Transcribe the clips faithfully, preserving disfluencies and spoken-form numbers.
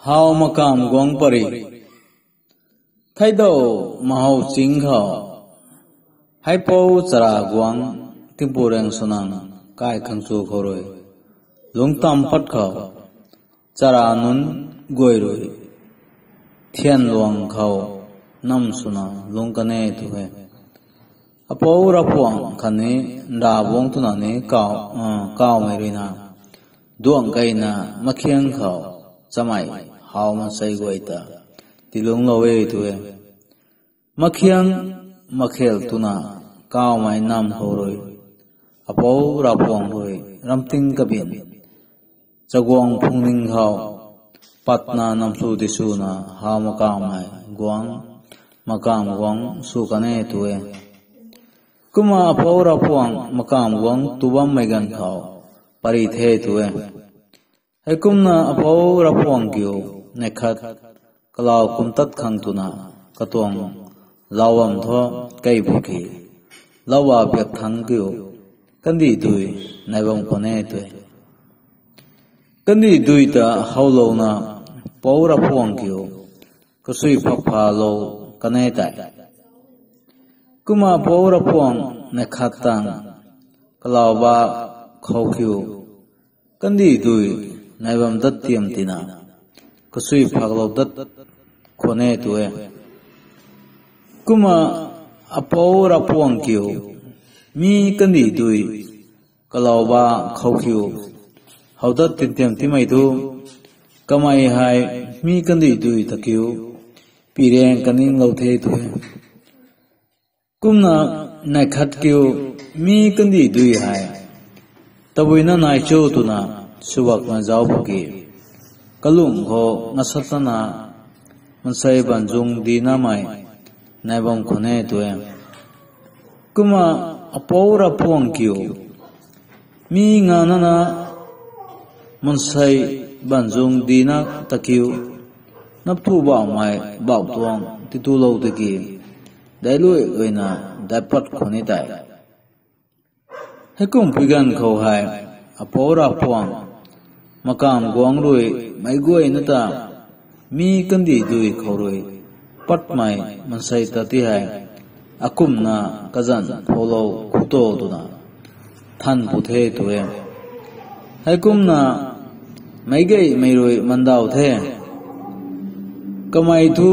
How makamv guangc pary. Theidou mahow ching khou, Haipou Chara Guangc Tingpureng Swna kai khang chu khou rui, lungc tam pat khou, chara nunc guay rui, thianluang khou nam swna lungc kan e tu e. Apou Ravpuang khatni Nrabuangc twna ni kaw, kawmei ruina, duangc keyna makhiang khou, chamei how mansei guay ta, tiilungclou e tu e. Makhiang makhel twna kawmei nam khou rui, Apou Ravpuang rui ramting kabin, chaguang phungning khou, patna nam sw tiswna how makamvmei guangc, makamv guangc sw kan e tu e. Kumna Apou Ravpuang makamv guangc tu bammei ganv khou, pary the tu e. Heikumna Apou Ravpuang kiu, neih khat, kalau kum tat khang twna, katuang, lau bam thu, kei bu ki, lau ba biak thangc kiu, kandih dui, nai bam khwan e tu e. Kandih dui ta howlouna, Apou Ravpuang kiu, kasui phakphalou kan e tei. Kumna Apou Ravpuang neih khat tang, kalau ba khou kiu, kandih dui, nai bam dat tiam tina, kasui phaklou dat khwan e tu e. Kumna Apou Ravpuang kiu, mi kandih dui, kalau ba khou kiu, how dat tintiam timei thu, kamei hei mi kandih dui ta kiu, piraeng kaningclou the tu e. Kumna neih khat kiu, mi kandih dui hei, tabui na nai cho twna, swbakna zauc pw ki, kalung khou ngasatna, mansei banzung dinamei, nai bam khwan e tu e. Kumna Apou Ravpuang kiu, mi nganvna, mansei banzung dina ta kiu, nap thu bauhmei bauh tuang titulou tiki, dailuai luaina daipat khwan e tei. Heikumhpui ganv khou hei, Apou Ravpuang, makamv guangc rui, meic guayna ta, mi kandih dui khou rui, patmei mansei ta ti hei, akumna kazanc phoulou khou tu twna, than pw the tu e. Heikumna, meic gaymei rui mandaw the. Kamei thu,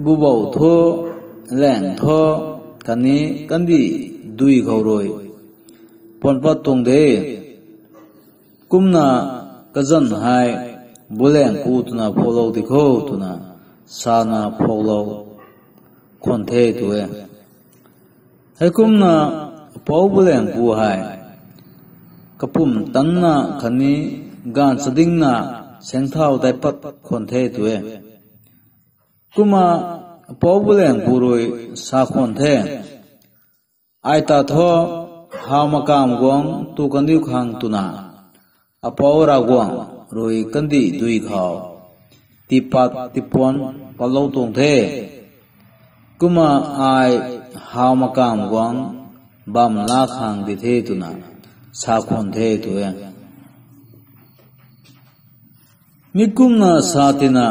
bubou thu, laeng thu, khatni kandih dui khou rui, puan pat tuang de. Kumna kazanc hei, bulaeng pu twna phoulou di kho twna, sana phoulou khwan the tu e. Heikumna Apou bulaeng pu hei, kapumtanna khatni gaanv chadingna saengthau daipat khwan the tu e. Kumna Apou bulaeng pu rui sa khwan the. Ai ta thu, how makamv guangc tu kandiu khang twna, Apou Ravguangc rui kandih dui khou, tiipat tiipuan patlou tuang the. Kumna ai how makamv guangc bam la khang di the twna, sa khwan the tu e. Mi kumna sa tina,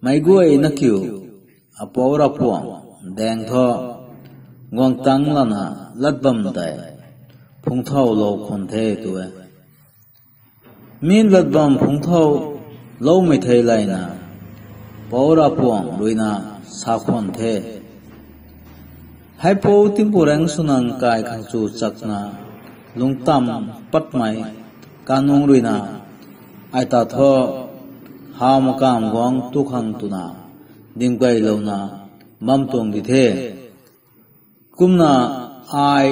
meic guayna kiu, Apou Ravpuang, daeng thu, guang tangc lana lat bam tei, phungcthoulou khwan the tu e. Mi lat bam phungcthou loumei thei layna, Apou Ravpuang ruina sa khwan the. Haipou Tingpureng Swna kai khang chu chakna, lungctam patmei, kanung ruina, ai ta thu, how makamv guangc tu khang twna, dimgaylouna, bam tuang di the. Kumna ai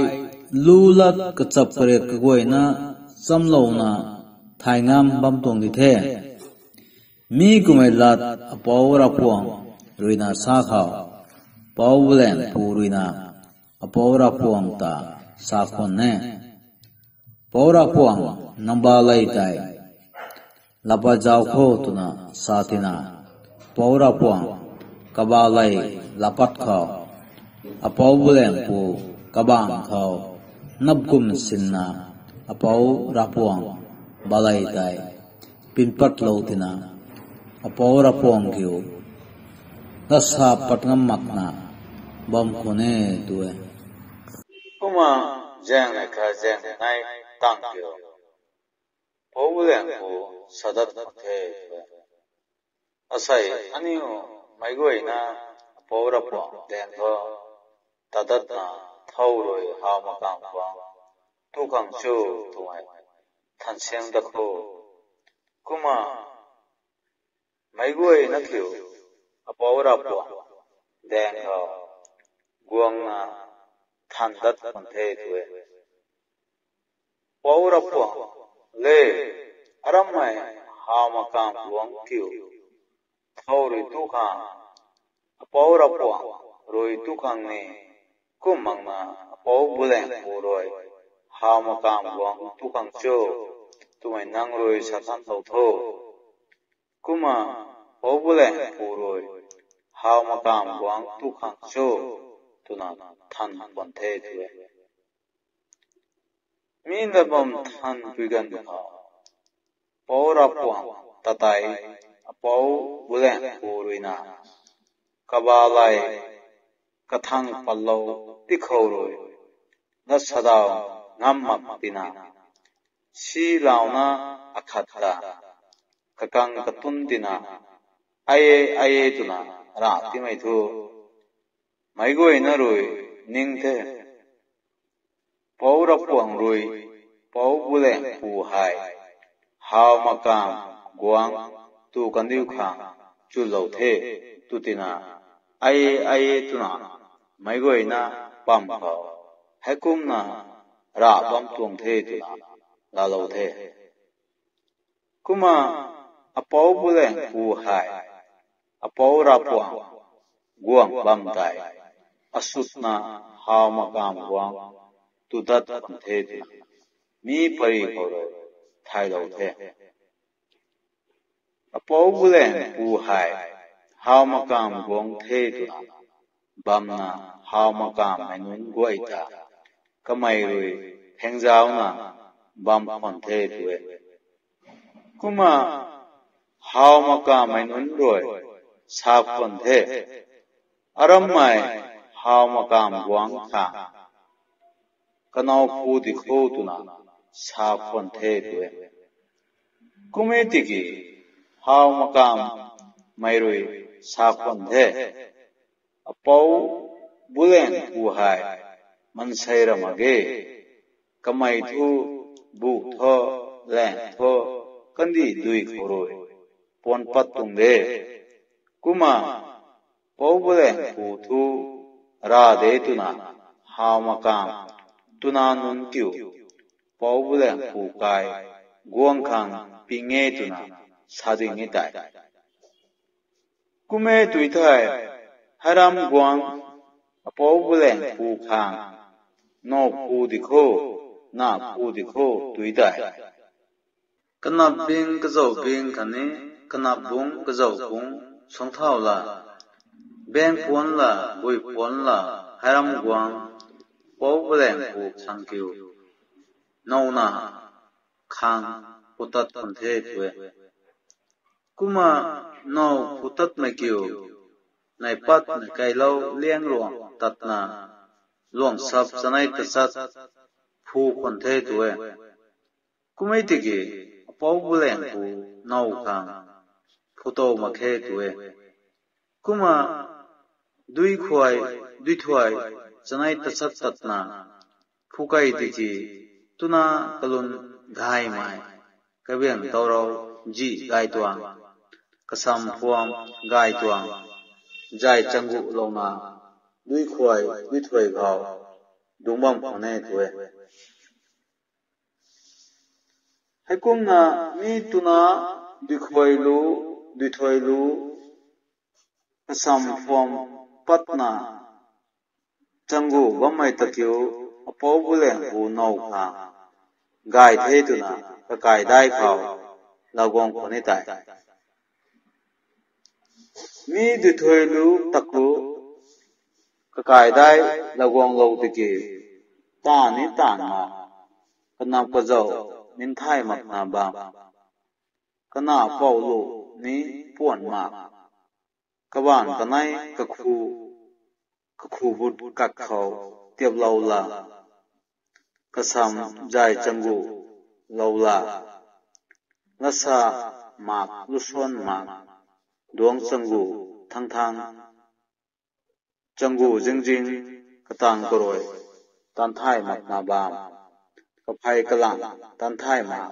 lu lat kachap kariak kaguayna chamlouna thay ngam bam tuang di the. Mi kummei lat Apou Ravpuang ruina sa khou, Apou bulaeng pu ruina Apou Ravpuang ta sa khwan e. Apou Ravpuang, nang baley tei laapat zauc kho twna sa tina, Apou Ravpuang kabaley laapat khou, Apou bulaeng pu kabangc khou napgum sinna, Apou Ravpuang baley tei pinpatlou tina, Apou Ravpuang kiu, lat sa pat ngam makna bam khwan e tu e. Kumna zaeng nei kha zaeng nei nai tang kiu, Pou Bulen pu sadat mak the tu e. Asei aniu meic guayna Apou Ravpuang daeng thu tadatna thow rui how makam guang tu khang cho twmei than siang dat kho. Kumna meic guayna kiu Apou Ravpuang daeng khou guangna than dat khwan the tu e. Apou Ravpuang le, arammei how makam guang kiu thow rui tu khang, Apou Ravpuang rui tu khang ni, kum makna Apou Bulen pu rui how makam guang tu khang cho twmei nang rui sa thanlou tho. Kumna Pou Bulen pu rui how makam guang tu khang cho twna than khwan the tu e. Mi lat bam thanpui ganv khou, Pou Ravpuang ta tei Apou Bulen pu ruina kabalei kathang patlou ti khou rui lat sadaw ngam mak tina, si launa akhat ta kakang katun tina, ai e, ai e twna ra timei thu meic guayna rui ning the. Pou Ravpuang rui Pou Bulen pu hei how makam guang tu kandiu khang chulou the tu tina, ai e, ai e twna meic guayna pam khou heikumna ra bam tuang the twna laalou the. Kumna Apou Bulen pu hei Apou Ravpuang guang bam tei asutna how makam guang tu dat khwan the twna mi pary khou rui thaylou the. Apou Bulen pu hei how makam guang the twna bamna how makammei nunc guay ta kamei rui phengzauna bam khwan the tu e. Kumna how makammei nunc rui sa khwan the, arammei how makam guang khang kanow phu di kho twna sa khwan the tu e. Kum e tiki how makammei rui sa khwan the, Apou Bulen pu hei mansei ra mak ge, kamei thu bu thu laeng thu kandih dui khou rui puan pat tuang de. Kumna Pou Bulen pu thu ra de twna how makam twna nunc kiu Pou Bulen pu kai guang khang ping e twna sa ding e tei. Kum e tui thei, heiram guang Apou Bulen pu khang now phu di kho, na phu di kho tui tei, kanap bing kazauh bing khatni kanap bung kazauh bung suangcthau la, beng puanc la, bui puanc la, heiram guang Pou Bulen pu khang kiu nowna khang phutat khwan the tu e. Kumna now phutatmei kiu nai patmei kailou liang ruang tatna luang sap chanei tachat phu khwan the tu e. Kum e tiki Apou Bulen pu now khang phutow mak khe tu e. Kumna dui khuay, dui thuay chanei tachat tatna phu key tiki twna kalun gaymei, kabiang tau rou ji gay tuang, kasam phuam gay tuang, zay changguhlouna dui khuay dui thuay khou dungc bam khwan e tu e. Heikumna mi twna dui khuay lu, dui thuay lu, kasam phuam patna changguh bammei ta kiu Apou Bulen pu now khang gay the twna kakaidai khou laguang khwan e tei. Mi dui thuay lu ta kiu kakaidai laguanglou tiki, ta ni tanna, kanap kazauh ninthay makna bam, kana pou lu ni puan mak, kabaanv kanei kakhu, kakhu but kak khou tiaplou la, kasam zay changgu lou la, lasa mak lusuan mak, duangc changgu thang thang, changgu zing zing, katang karui tan thay mak na bam, kaphey kalang tan thay mak,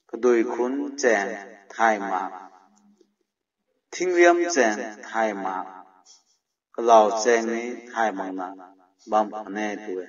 kadui khun chaeng thay mak, thingriam chaeng thay mak, kalau chaeng ni thay makna bam khwan e tu e.